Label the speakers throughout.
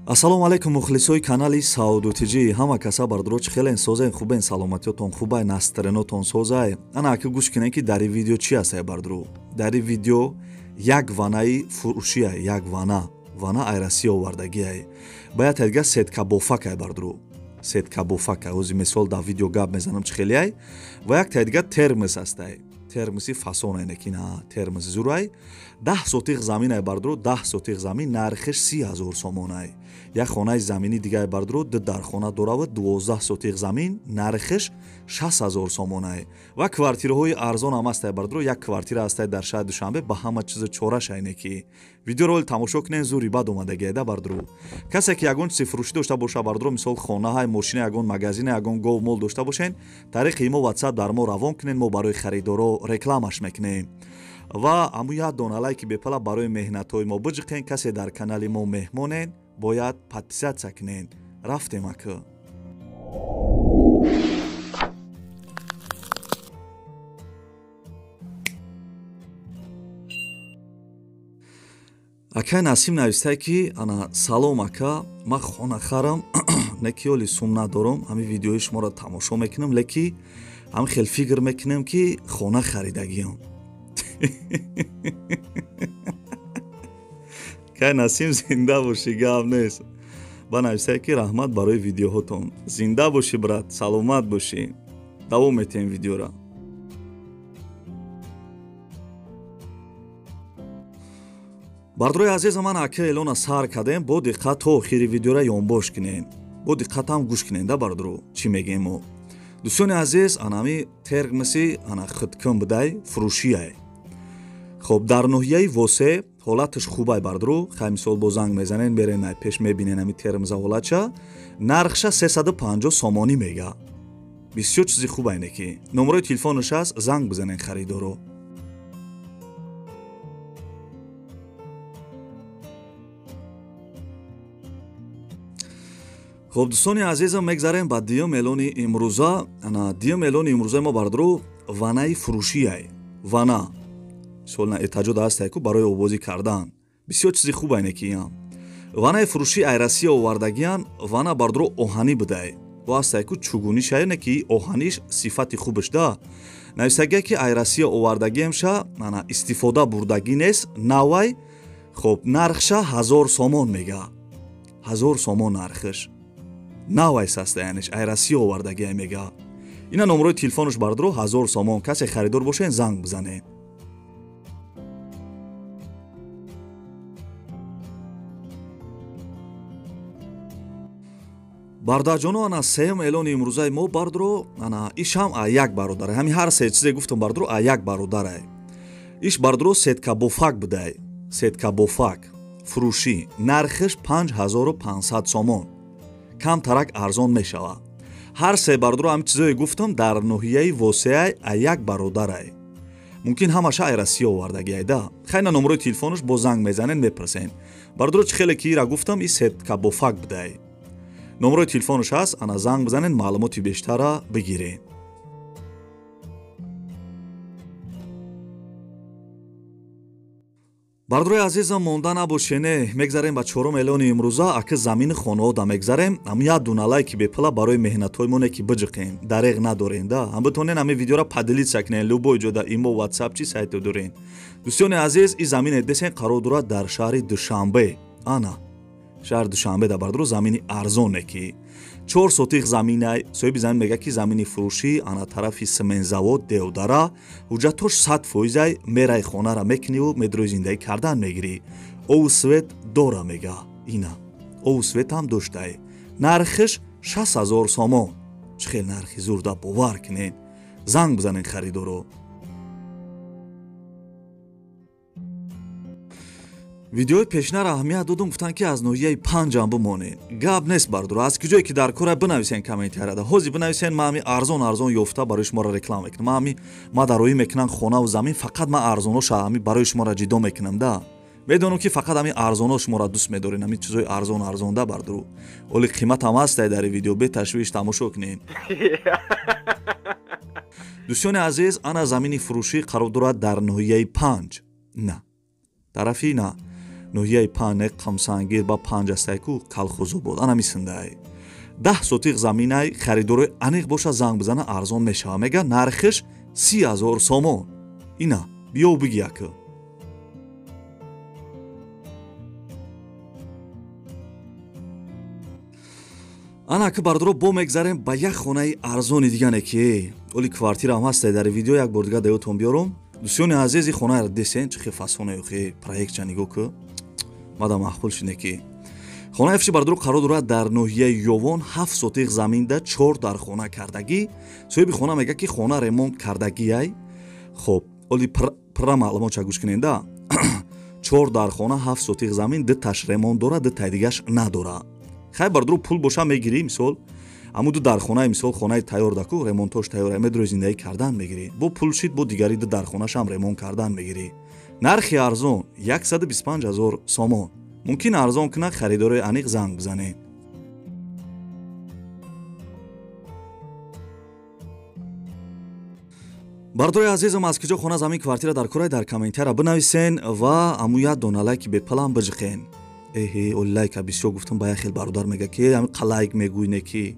Speaker 1: Ассалому алайкум мухлисои канали Сауду ТЖ. Ҳама каса бардро чӣ хелен, созен, хубен, саломатиётон хубай, настренотон созай. Ана аки гӯш кунен, ки дар видео чӣ ҳастай, бардро. Дар видео як ванаи фурӯшия, як вана. Вана ай Россия овардагиай. Ба як тайга сетка бофакай, бардро. Сетка бофакай. Ҳози мисол дар видео гап мезанам чӣ хелиай. Ва як тайдига термос ҳастай. Термоси фасонай некина, термос зурай. 10 сотих заминай, бардро, 10 сотих замин нархиш 30 000 сомонай. Як хонаи заминӣ дигай, бардро, ду дархона доравад, 12 сотих замин нархиш 60 000 сомонай. Ва квартираҳои арзон ҳам ҳастай, бардро, як квартира ҳастай дар шаҳри Душанбе, ба ҳама чизу чорашай неки. Видеоро оли тамошо кунен, зури бад омадагиайда, бардро. Касе ки ягон чизи фурӯшӣ дошта боша, бардро, мисол хонаҳай, мошина, ягон магазина, ягон гов мол дошта бошен, тариқи имо WhatsApp дар мо равон кунен, мо барои харидоро рекламаш мекунем. Ва ҳаму як дона лайки бепала барои меҳнатҳои мо биҷиқен. Касе дар канали мо меҳмонен, бояд подписаться кунен. Рафтем, ака. Акай Насим навистае, ки ана салом, ака, ман хона харам, не ки оли сум надорам, ҳамин видеои шуморо тамошо мекунам, леки ҳам хел фикр мекунам, ки хона харидагиам. Кай Насим, зинда бошӣ, гап нест. Ба нависае, ки раҳмат барои видеоҳотон. Зинда бошӣ, брат, саломат бошӣ. Давом метиҳем видеора. Бардрои азиза, ман ака эълона сар кардем, бо диққат то охири видеора ёнбош кунем, бо диққатам гӯш кунем да, бардро, чӣ мегем мо. Дӯстони азиз, анами термоси ана хиткун будай, фурӯшиай. Хоб, дар ноҳияи Восе ҳолаташ хубай, бардро. Хай, мисол бо занг мезанен, мерен ай пеш, мебинен ами термоза ҳолатша. Нархша 350 сомонӣ мега. Бисёр чизи хубай неки. Номерои телефонаш аст, занг бизанен харидоро. Хоб, дӯстони азизам, мегзарем ба дуюм эълони имрӯза. Ана дуюм эълони имрӯзаи мо, бардро, ванаи фурӯшиай. Вана мисол на этаҷода ҳастай ку барои обозӣ кардан. Бисёр чизи хубай некиям. Ванаи фурӯшӣ ай Россия овардагиян, вана, бардро, оҳанӣ будай. Бо ҳастай ку чугунишай, не ки оҳаниш сифати хубаш да. Нависагия, ки ай Россия овардагиемша, ана истифода бурдагӣ нест, навай. Хоб, нархша 1000 сомон мега. 1000 сомон нархиш. Навай састаяниш, ай Россия овардагиай мега. Ина номерои телефонаш, бардро, 1000 сомон. Касе харидор бошен, занг бизанед. Бародарҷоно, ана сеюм эълони имрӯзаи мо, бардро, ана ишам а як бародарай. Ҳамин ҳар се чизе гуфтам, бардро, а як бародарай. Иш, бардро, сетка бофак будай. Сетка бофак фурӯшӣ, нархиш 5500 сомон. Камтарак арзон мешавад. Ҳар се, бардро, ҳамин чизое гуфтам дар ноҳияи Восеай а як бародарай. Мумкин ҳамаша ай Россия овардагиай да. Хайна номерои телефонаш, бо занг мезанен, мепурсен. Бардро, чӣ хеле ки ира гуфтам, и сетка бофак будай. Номерои телефонаш ҳаст, ана занг бизанен, маълумоти бештарра бигирен. Бардрои азизам, монда набошене, мегзарем ба чорум эълони имрӯза. Ака замини хонаода мегзарем. Ам як дуна лайки бепала барои меҳнатҳои моне ки биҷиқем, дареғ надорем да. Ҳам битонен ҳамин видеора поделиться кунен любой ҷода, имо, WhatsApp, чи сайте дорен. Дӯстони азиз, и замине десен қарор дорад дар шаҳри Душанбе. Ана шаҳри Душанбе да, бардро, замини арзоне ки 4 сотих заминай. Соҳиби замин мега, ки замини фурӯшӣ ана тарафи сементзавод, Девдара, ҳуҷҷатош 100%-ай, мерай хонара мекуниву медрои зиндагӣ кардан мегирӣ. Ову свет дора мега, ина ову светам доштай. Нархиш 60 000 сомон. Чӣ хел нархи зурда, бовар кунед, занг бизанед харидоро. Видеои пешинара аҳамият додум, гуфтанд, ки аз ноҳияи Панҷам бимонед. Гап нест, бардор, аз куҷое ки дар кора бинависен комментарияда, ҳозир бинависен, ман ҳами арзон арзон ёфта барои шуморо реклама мекунам. Ман ҳами ма дароӣ мекунам хонаву замин, фақат ман арзоноша ҳами барои шуморо ҷидо мекунам да. Медонам, ки фақат ҳами арзоно шуморо дӯст медорен, ҳами чизои арзон арзон да, бардору. Оли қиматам ҳастай дар видео, беташвиш тамошо кунед. Дӯстони азиз, ана замини фурӯшӣ қарор дорад дар ноҳияи Панҷ, на тарафи на Ноҳияи панҷ Қамсангир ба панҷ астайку калхозу буд. Ана мисиндай. 10 сотиқ заминай харидорои аниқ боша занг бизана арзон мешава. Мега нархиш 30 000 сомон. Ина биё биги яку. Ана ки бардоро бо мегзарем ба як хонаи арзони дигане ки оли квартираам ҳастай дар видео як бор дига даётон биёрам. Дӯстони азиз, ин хонаро десен чӣ хел фасоне охи проектча нигоҳ ку. Мада маъқул шуде ки хонаи фиши бардоро қарор дорад дар ноҳияи Ёвон, 7 сотиқ заминда 4 дар хона кардагӣ. Соҳиби хона мегӯяд ки хона ремонт кардагиай. Хоб, оли пурра маълумотча гӯш куненда. 4 дар хона, 7 сотиқ замин, 2 таш ремонт дорад, 2 тай дигаш надорад. Хай бардоро пул боша мегирӣ, мисол аму ду дар хонаи мисол хонаи тайёр даку ремонтош тайёр медрои зиндагӣ кардан мегирӣ. Бо пул шид бо дигари ду дар хонашам ремонт кардан мегирӣ. Нархи арзон 125 000 сомон. Мумкин арзон кунад, харидорои аниқ занг бизанед. Бардори азизам, аз куҷо хона замин квартира дар курай дар комментария бинависен ва аму як дона лайки бепалам биҷиқен. Эҳе, оли лайка бисёр гуфтам ба як хел бародар мега ки ами қалайк мегӯй не ки.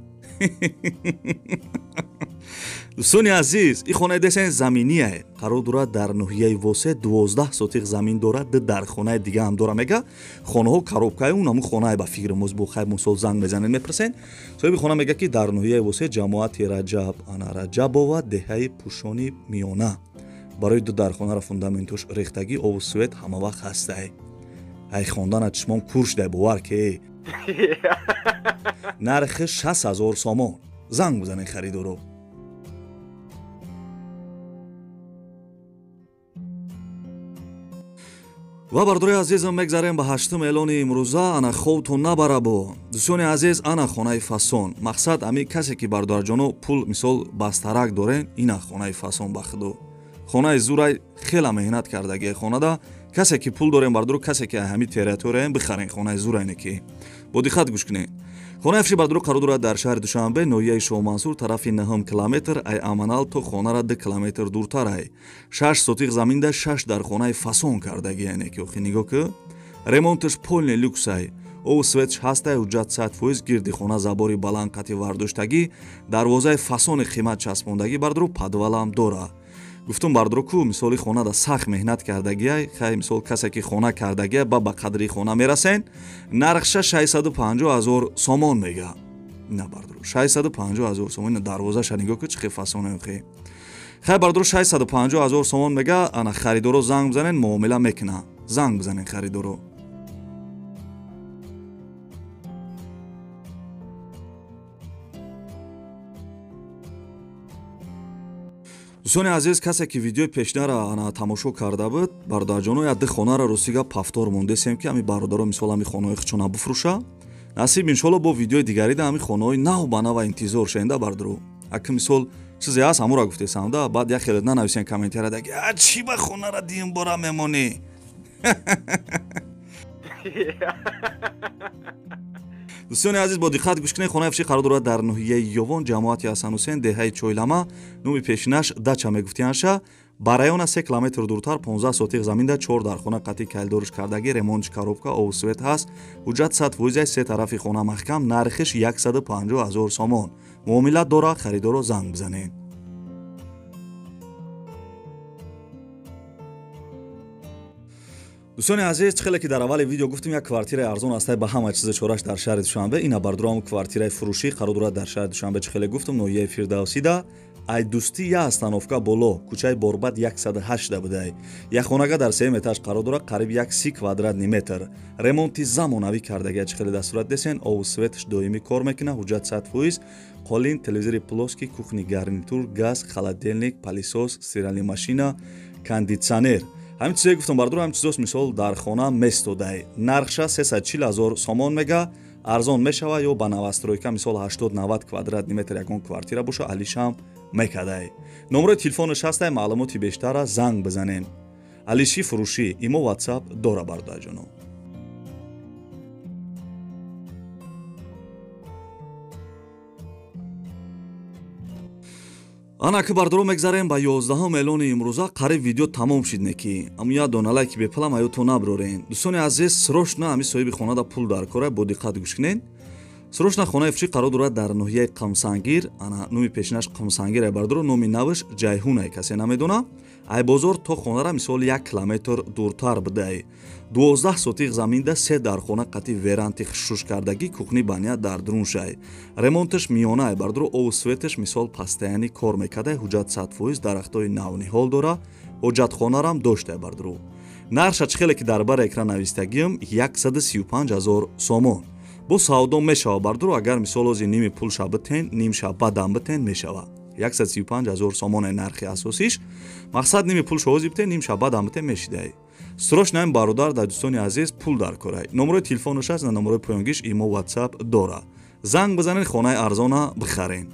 Speaker 1: Дӯстони азиз, ин хонаи десен заминие. Қарор дорад дар ноҳияи Восе, 12 сотиқ замин дорад, ду дар хонаи дига ҳам дора. Мега хонаҳо коробкаи он ҳамун хонае ба фикри мост бо хайр мисол занг мезанед мепурсен. Соҳиби хона мега ки дар ноҳияи Восе ҷамоати Раҷаб ана Раҷабова деҳаи Пӯшони Миёна. Барои ду дар хонаро фундаментош рехтагӣ, обу свет ҳама вақт ҳастай. Ай хондана чишмон кур шудай, бовар ки. Нархи 60 000 сомон. Занг бизанед харидоро. Ва бардори азизам, мегзарем ба 8-ум эълони имрӯза. Ана ховтон набара бо. Дӯстони азиз, ана хонаи фасон. Мақсад ами касе ки бародарҷоно пул мисол бастарак дорен, ина хонаи фасон ба худо. Хонаи зурай хела меҳнат кардагии хонада. Касе ки пул дорем бардоро, касе ки ҳами территорияем бихарен хонаи зурайне ки. Бо диққат гӯш кунед. Хонаи фиши бардоро қарор дорад дар шаҳри Душанбе, ноҳияи Шоҳмансур, тарафи 9 километр, ай Аманал то хонара 2 километр дуртар ай. 6 сотиқ заминда 6 дар хонаи фасон кардагияне ки охи нигоҳ ку. Ремонташ полный люксай. Обу светш ҳастай, ҳуҷҷат 100%, гирди хона забори баланд қати вардоштагӣ, дарвозаи фасони қимат часпондагӣ бардоро подвалам дора. Гуфтум бардоро ку мисоли хонада сахт меҳнат кардагиай, хай мисол касе ки хона кардагиай ба қадри хона мерасен. Нархша 650 000 сомон мега. На бардоро 650 000 сомон. Ина дарвозаша нигоҳ ку чӣ хел фасоне охи. Хай бардоро 650 000 сомон мега. Ана харидоро занг бизанен, муомила мекуна. Занг бизанен харидоро. Дӯстони азиз, касе ки видеои пешнара ана тамошо карда буд, бародарҷоно як ду хонаро ростига пафтор мондесем ки ами бародаро мисол ами хонаҳои худшона бифурӯша. Насиб иншолло бо видеои дигарида ами хонаҳои нав ба нава интизор шавенда бардоро. Аки мисол чизе ҳаст ҳамура гуфтесам да, баъд як хеле нанависен комментарияда ки а чӣ ба хонара дим бора мемонӣ. Дӯстони азиз, бо диққат гӯш кунед. Хонаи фиши қарор дорад дар ноҳияи Ёвон, ҷамоати Ҳасанҳусен, деҳаи Чойлама. Номи пешинаш дача мегуфтиянша. Ба района 3 километр дуртар, 15 сотиқ заминда 4 дар хона қатъи калидорш кардагӣ, ремонтш коробка, обу свет ҳаст. Ҳуҷҷат 100%, се тарафи хона маҳкам, нархиш 150 000 сомон. Муомила дора, харидоро занг бизанед. Дӯстони азиз, чӣ хеле ки дар аввали видео гуфтем, як квартираи арзон ҳастай ба ҳама чизи чораш дар шаҳри Душанбе. Ина бардорам квартираи фурӯшӣ қарор дорад дар шаҳри Душанбе. Чӣ хеле гуфтам, ноҳияи Фирдавсида, ай дӯстӣ я остановка боло, кӯчаи Борбад 108 будай. Як хонага дар 3 этаж қарор дорад, қариб 130 квадратный метр. Ремонти замонавӣ кардагия, чӣ хеле дар сурат десен, обу светш доимӣ кор мекунад, ҳуҷҷат 100%, қолин, телевизори плоский, кухни гарнитур, газ, холодильник, пылесос, стиральная машина, кондитсионер. Ҳамин чизе гуфтам бардоро, ҳамин чизост мисол дар хона местодай. Нархша 340 000 сомон мега, арзон мешава ё ба новостройка мисол 80-90 квадратный метр ягон квартира боша, алишам мекадай. Номерои телефонаш ҳастай, маълумоти бештара занг бизанем. Алиши фурӯшӣ, имо WhatsApp дора бародарҷоно. Ана ки бардоро мегзарем ба 11 эълони имрӯза. Қариб видео тамом шид неки. Аммо як дона лайки бепулам аётон наброрен. Дӯстони азиз, срочно ҳами соҳиби хонада пул дар кора, бо диққат гӯш кунед. Срочно хонаи фурӯшӣ қарор дорад дар ноҳияи Қамсангир. Ана номи пешинаш Қамсангир ай бардоро, номи навш Ҷайҳун ай, касе намедона. Ай бозор то хонара мисол 1 километр дуртар будай. 12 сотих заминда 3 дархона қати веранти хушуш кардагӣ, кухни баня дар дуруншай. Ремонташ миёна ай бардоро, ову светаш мисол пастаяни кор мекардай, ҳуҷҷат 100%, дарахтои навниҳол дора, ҳоҷатхонарам доштай бардоро. Нархша чӣ хеле ки дар бар экран навистагиам 135 000 сомон. Бо савдо мешава бардоро, агар мисол ози ними пулша битен, нимша бадан битен мешава. 135 000 сомоне нархи асосиш. Мақсад ними пулша ози битен, нимша бадан битен мешидай. Срочно ин бародар дар дӯстони азиз пул дар корай. Номерои телефонаш аст, на номерои поёнгиш имо WhatsApp дора. Занг бизанед, хонаи арзона бихарен.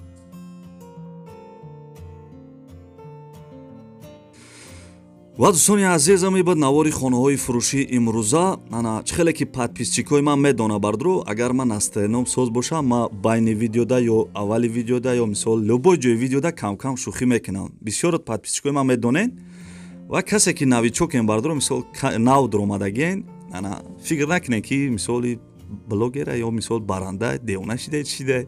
Speaker 1: Ва дӯстони азизам, ибад навори хонаҳои фурӯшӣ имрӯза. Ана чӣ хеле ки подписчикои ман медона бардро, агар ман астреном соз бошам, ма байни видеода ё аввали видеода ё мисол любой ҷои видеода кам-кам шӯхӣ мекунам. Бисёр подписчикои ман медонен ва касе ки новичокен бардро, мисол нав дуромадагиен, ана фикр накунен ки мисоли блогера ё мисол баранда девона шида чида.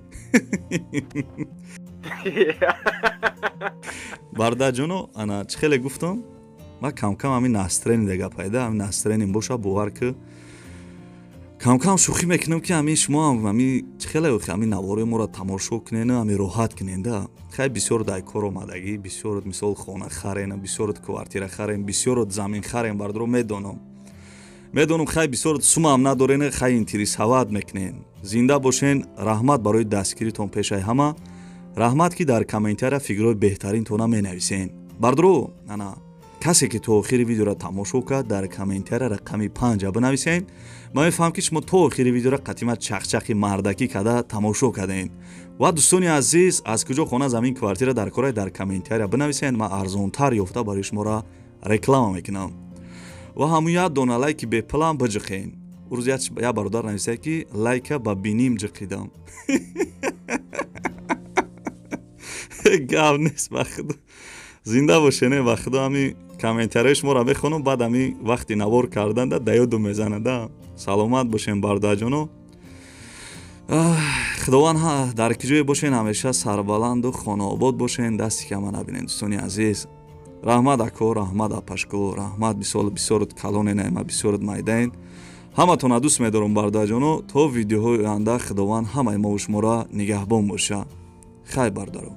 Speaker 1: Бардаҷоно, ана чӣ хеле гуфтам, ма кам-кам ҳамин настроени дега пайда, ҳамин настроеним боша, бовар ки кам-кам шӯхӣ мекунам ки ҳамин шумо ҳам ҳамин чӣ хеле ҳамин наворои моро тамошо кунен, ҳамин роҳат кунен да. Хай бисёр дар кор омадагӣ, бисёр мисол хона харен, бисёр квартира харен, бисёр замин харен бардро, медонам. Медонам хай бисёр сумам надорен, хай интересоват мекунен. Зинда бошен, раҳмат барои дастгиритон пешаи ҳама. Раҳмат ки дар комментария фикрҳои беҳтаринтона менависен. Бардро, ана касе ки то охири видеоро тамошо кард, дар комментария рақами 5 бинависен. Ман мефаҳмам ки шумо то охири видеоро қатима чақчақи мардакӣ карда тамошо кардем. Ва дӯстони азиз, аз куҷо хона, замин, квартира дар корай, дар комментария бинависен. Ман арзонтар ёфта барои шуморо реклама мекунам. Ва ҳамун як дона лайки бепулам биҷиқен. Рӯз як бародар нависад ки лайка ба биним ҷиқидам. Гап нест, ба худо. Зинда бошене, ба худо ҳами комментарияи шуморо мехонам, баъд ҳами вақти навор карданда да ёдум мезанада. Саломат бошен бародарҷоно. Худованд дар ки ҷое бошен ҳамеша сарбаланду хонаобод бошен, дасти кама набинен дӯстони азиз. Раҳмат ако, раҳмат апашко, раҳмат мисол бисёрот калонен, ама бисёрот майдаен. Ҳаматона дӯст медорам бародарҷоно. То видеоҳои оянда Худованд ҳамаи мову шуморо нигаҳбон боша. Хай бародаро.